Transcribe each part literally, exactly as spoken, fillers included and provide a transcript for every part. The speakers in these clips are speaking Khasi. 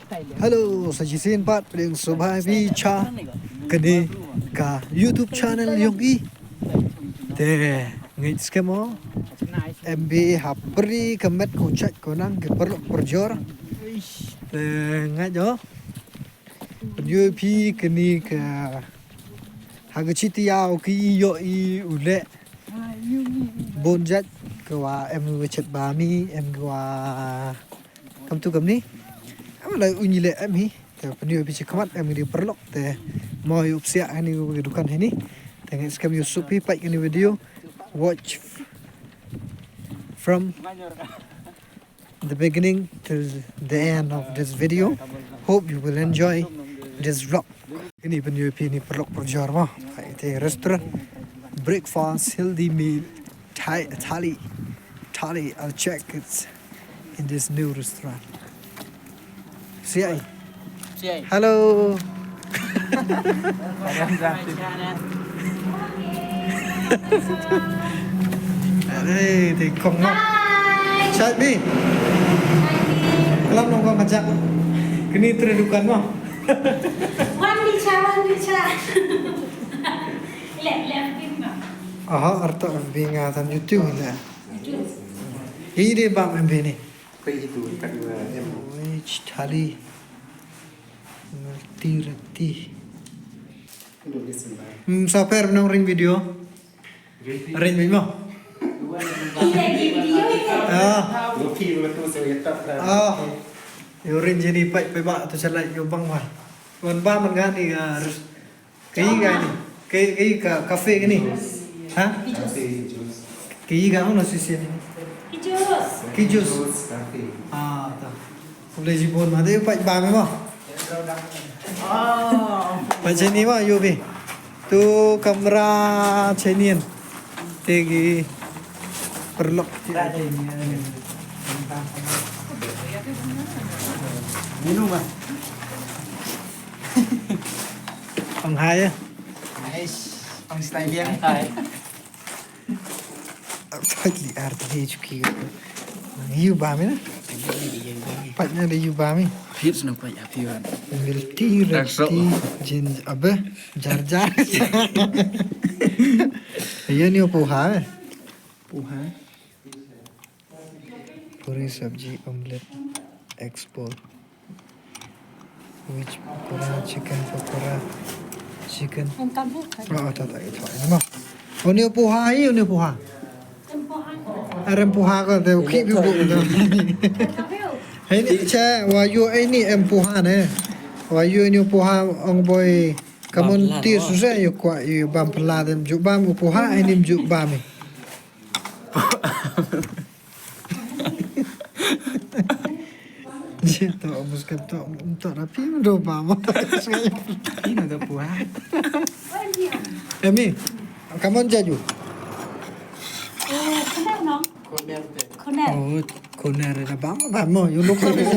Hello, sa shisien pat pdiang sngewbha ïa phi sha kane ka YouTube channel jong i. Te ngeit skhem mo em bi ha pyrdi ka met ko chait ko nang ki paralok parajor. Te ngeit o pynïoh ïa phi kane ka ha ka shi taïew ki ïoh i u leh bun jait, ki wa em ki wa chet ba mi, em ki wa kam tu kam ni. Em la u ngi leh em hi. Te pynïoh ïa phi shi khmat em ki paralok te mo ïoh psiah hani ki dukan hani. Te ngeit skhem ïoh suk phi peit kane video. Watch from the beginning till the end of this video. Hope you will enjoy this vlog. Kane pynïoh ïa phi ni paralok parajor mo. Hai te restaurant, breakfast, healthy meal, Thai, thali, thali. I'll check it in this new restaurant. Siai. Siai. Hello. Hey, te kong mo. Hi. Chat bi. Hi. Kalam nong kong kajak. Kini tre dukan mo. Wan bicha, wan bicha. Le, le, bim ba. Aha, arta bim nga tan YouTube le. Ini bam em bini. Koi itu kat dua em. Oi, thali. Reti, reti. Indonesia. Hmm, saper nong ring video. Ring video. Iya, di video itu. Ah. Ngopi betul saya tak dah. Ah. Yo ring jeni pai pai ba tu salai yo bang wa. Wan ba man gani ga harus. Kayi ga ni. Kayi, kayi ka kafe ga ni. Ha? Kafe juice. Kayi ga no sisi ni. Ki juice. Ki juice. Juice, kafe. Ah, ta. Boleh jibun ma dei pat ba me ma. Ah. Pat sini ma yo bi. Tu kamra sini. Tegi perlok. Minum ah. Pang hai ya. Nice. Pang style dia. Hai. Pait li ar te chuki. Yu ba mi na. Pait na de yu ba mi. Hips na pait api wan. Milti roti jin abe jar jar. Iya ni poha. Poha. Puri sabji omelette expo. Veg pakora, chicken pakora, chicken. Oh, ta ta ito. Ini mo. Uni poha hi, uni poha. Arem poha ko te uki bi bu. Hai ni cha wa yu ai ni em poha ne. Wa yu ni poha ong boy. Kamon ti suse yu kwa yu bam pela dem ju bam poha ai ni ju bam. Jito, buskan to, to rapi do ba ma. Ina da puha. Emi, come on jaju. Corner te. Corner. Oh, corner da ba ma ba mo. You look at it.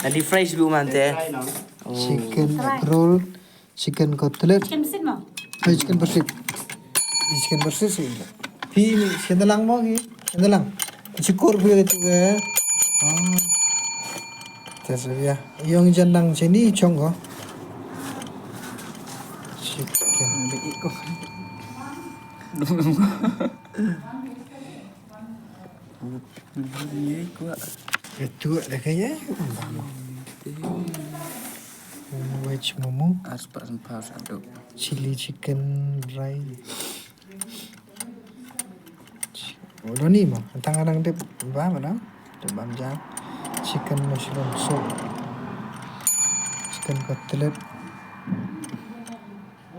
Tadi fresh bu man te. Chicken roll. Chicken cutlet. Chicken brisket mo? Ay, chicken brisket. Ay, chicken brisket sih. Hi, ni, chicken dalang mo, hi. Chicken dalang. Chikur phi itu ke. Ah. Tas ya. Yung jandang sini chong ko. Chicken. Ambil iko. Ye kuah. Ye tuak dah kaya. Veg momo. Aspa sempau satu. Chili chicken dry. Oh, ni mo. Tang adang dep ba mana? Dep bam jang. Chicken mushroom soup. Chicken cutlet.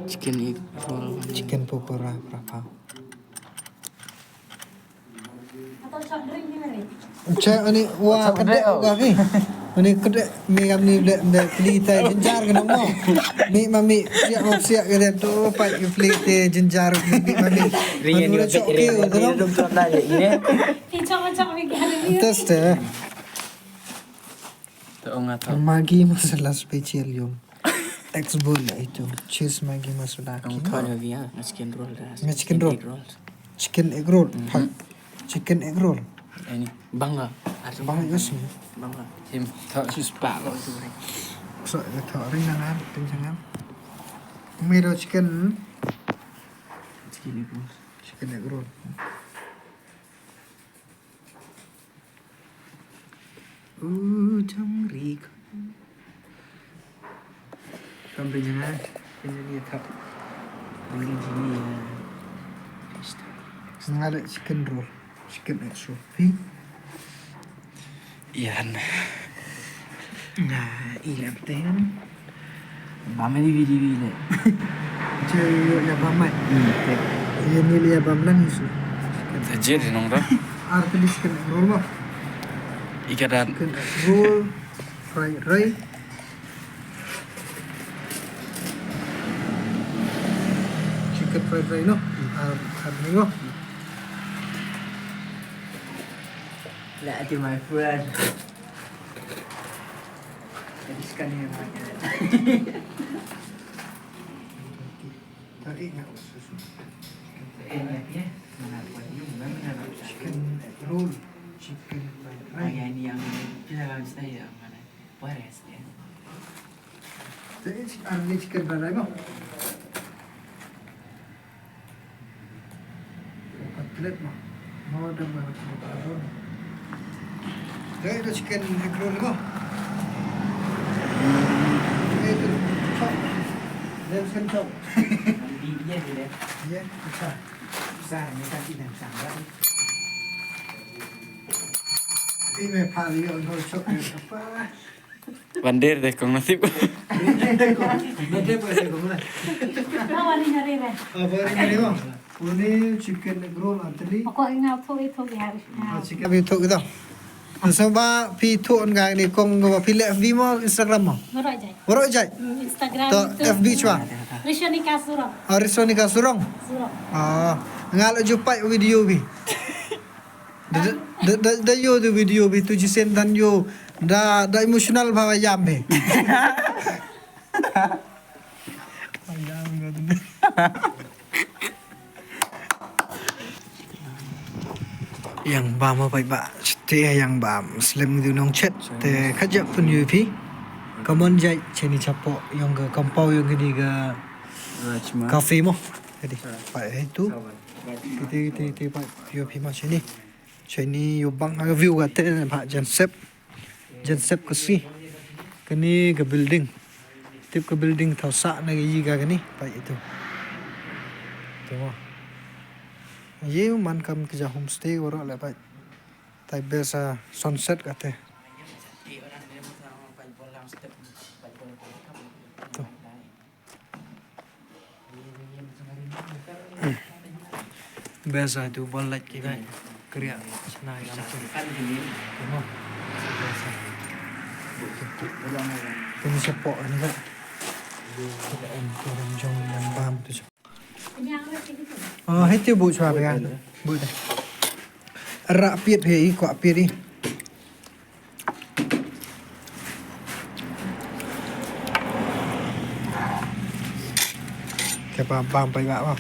Chicken egg roll. Chicken pakora, prapau. Che ani wa kede ga mi. Ani kede mi gam ni de de pli tai jinjar ke nong mo. Mi mami siap mo siap ke de tu pai pli te jinjar mi mami. Ringan ni chok ke tu. Test eh. Maggi masala special yung. Ex bowl lah itu. Cheese Maggi masala. Ang kino? Thon ya, chicken roll dah. Chicken roll. Chicken egg roll. Chicken egg roll. Ini banga. Bang ïa sini. Bang lah. Him, tak sus pak. So, ïa tak ring na ngan, ting jangan. Mero chicken. Chicken egg roll. Chicken egg roll. U jong ri ko. Kam ri jong nga. Ri jong nga thap. Ri jong nga. Nga le chicken roll. Chicken egg roll. Phi? Ian. Nga i le pteng. Bam ni video ni le. Che yo ya bam mai. Hmm, tek. Ye ni le ya bam lang isu. Tajir di nong ta. Ar tadi chicken egg roll mo. Ika dan. Chicken egg roll, fried rice. Chicken fried rice no. Ar, ar ni mo. Lah tu my friend. Jadi sekarang ni my friend. Tadi ingat susu. Eh, ya. Mana buat ni? Mana nak? Chicken roll, chicken fried rice. Ah, yang ni yang ni. Kita akan stay ya mana? What is it? Tadi chicken, ah, ni chicken fried rice mo. Cutlet mo. Mo da mo chicken fried rice. Tadi tu chicken egg roll mo. Tadi tu chop. Dia chicken chop. Dia dia dia. Dia pecah. Pecah ni kan tidak pecah. Ini me pha liyo no chop ni apa? Ban der de kong nasib. Ban der de kong nasib. Ba wani nyari re. Ah, ba wani nyari bang. Uni chicken egg roll antri. Ako ingat tu itu dia. Ah, chicken itu kita. Langsung ba pi tu on gang ni kong ba pi le F B mo Instagram mo. Baru aja. Baru aja. Hmm, Instagram to itu. F B chwa. Risonika Surong. Ah, Risonika Surong. Surong. Ah, ngal jupai video bi. Da, da, da, da, da, yo tu video bi tu jisen dan yo da, da emotional ba yam bi. Yang bam apa ba, te yang bam slem du nong chet te kajak pun yu pi. Kamon jai cheni chapo yang ke kampau yang ke di ke Rajma. Cafe mo. Jadi, pa itu. Kita, kita, kita pa yu pi ma cheni. Cheni yu bang ha view ka te pa jan sep. Jan sep ka si. Kani ka building. Tip ka building thaw sa na ka yi ka kani. Pa itu. Tu mo. Ye man kam ka ja homestay waro le pa. Tai best ah, sunset ka te. Tu. Best ah tu bol light ki kai. Kriya sana yang tu. Kan gini. Tengok. Best ah. Ini sepok ni kan. Kita em tu orang jong yang bam tu. Oh, hai tu bu chwa ba. Bu de. Rak piet he i kwah piet i. Kaba bam pai ba ba.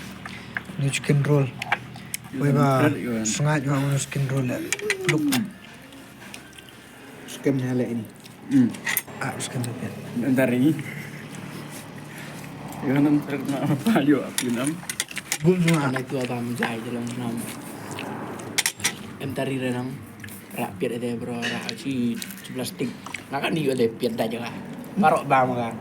Ni chicken roll. Pai ba. Sngaid ba ni chicken roll le. Look. Skem nya le ini. Hmm. Ah, skem le pian. Ntar ini. Yo nam ter na pa yo apin am. Bu semua. Ana tu abang jai je long nam. Em tari renang. Rak piat ade bro, rak chi, chi plastik. Nga kan yu ade piat da jaka. Parok bam ka.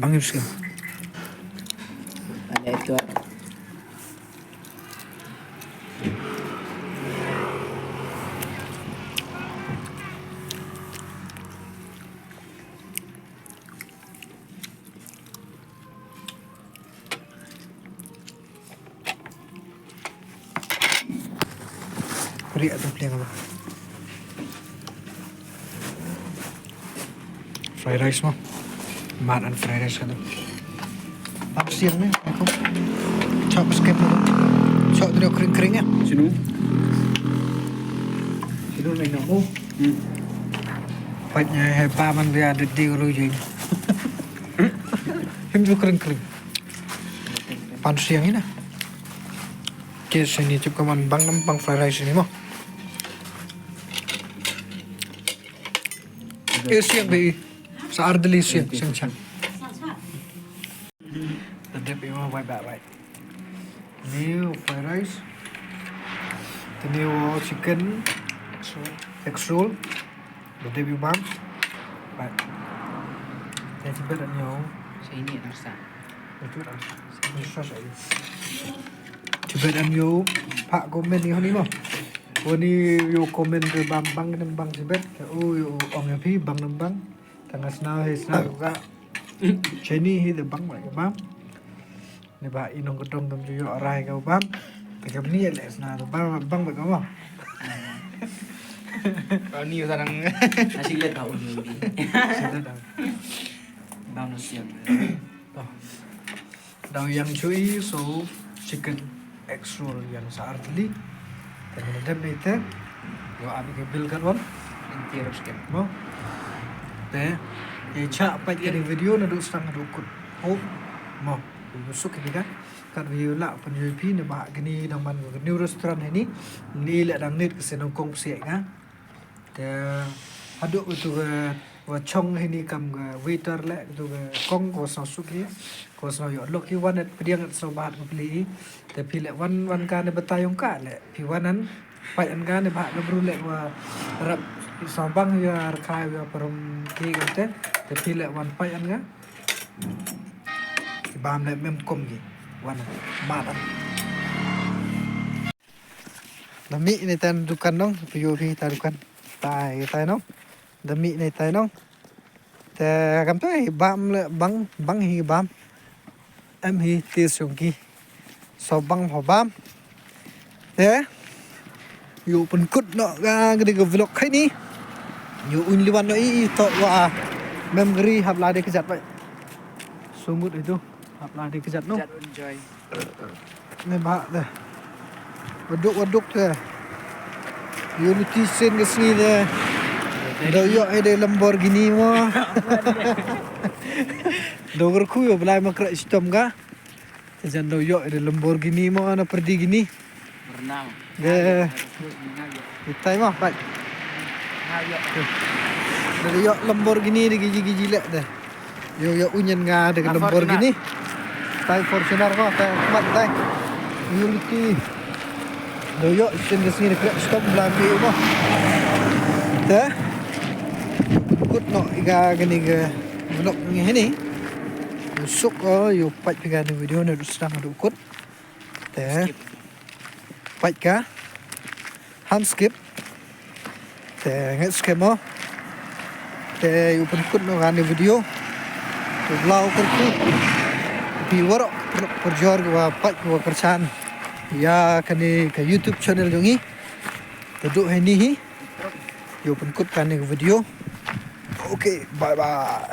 Bang ipska. Ada itu. Kuri atau pilihan apa? Fried rice mo. Mat an fried rice ka tu. Ap siang ni aku. Chop skip tu. Chop tu kering-kering ya. Sinu. Sinu ni nak mo. Hmm. Pait ïa he ba man bia de di ru jing. Him ju kring kring. Pan siang ina. Ke sini chup kaman bang nam bang fried rice ini mo. Eh siang be. Sa ar deli siang siang siang. Te dep ïa u bai ba bai. Te ne u fried rice. Te ne u chicken egg roll. Te dep ïa u bam. Bai. Te tibet an ïa u. Sa ini narsa. Itu narsa. Narsa sa ini. Tibet an ïa u. Phah comment ïa u ni mo. Wan ïa u comment te bam bang ne bang tibet. Te u ïa u ong ïa phi bang ne bang. Tang sna hi sna ka. Cheni hi te bang bai ka bam. Ni ba i nong ka dong kam ju ïoh rai ka bam. Te kam ni le sna te bam bang bai ka bam. Ka ni sa nang. Nasi le ka uni uni. Sida dah. Bang no siang. Oh. Dau yang chui so chicken egg roll yang sa ar tylli. Te ngan dem ni te. Yo abi ke bil kan wan. Inti rus ken. Mo. Te. Ye cha pait kani video na du sang du kut. Ho. Mo. Du suk ni kan. Kan video la pan yo pi ne ba kani dang man ko new restaurant ni. Ni le dang nit ke senong kong psiak ka. Te haduh itu ke wa chong hini kam ke waiter le itu ke kong ko sa suk hi ko sa yo lok hi wan et pdiang et so bahat ko pli hi. Te phi le wan wan ka ne batai yong ka le phi wan an pai an ka ne ba le bru le wa rap sa bang ya rkai ya parum ki kan te te phi le wan pai an ka bam le mem kom ki wan an mat an. Da mih ni tan dukan nong, phi ïoh phi ta dukan. Tai tai nong. Da mih ni tai nong. Te kam tai bam le bang bang hi bam. Em hi te sung ki. So bang pho bam. Te. Ïoh pynkut noh ka ka dei ka vlog khai ni. Ïoh un liwan noh i i to wa. Mem gri hap la dei ka jat bai. Sungut itu. Hap la dei ka jat no. Jat enjoy. Ne ba de. Waduk waduk de. Unity sin ke sini de. Dau yok ede Lamborghini mo. Dau gerku yo belai makra istom ka. Jan dau yok ede Lamborghini mo na perdi gini. Renang. De. Itai mo bai. Dau yok Lamborghini de gigi gigi lek de. Yo yo unyan nga de Lamborghini. Tai Fortuner ko tai mat tai. Unity. Do yo isin ke sini krek stop belah ambil mo. Te. Kut no iga gini ke vlog ni hini. Suk oh yo pait piga ni video ni du sedang du kut. Te. Pait ka. Ham skip. Te nget skema. Te yu pynkut no kani video. Te blau kyrku. Pi warok perjor wa pat wa kerchan. Ya kani ka YouTube channel jong i. Te duk hai ni hi. Yu pynkut kani video. Okay, bye bye.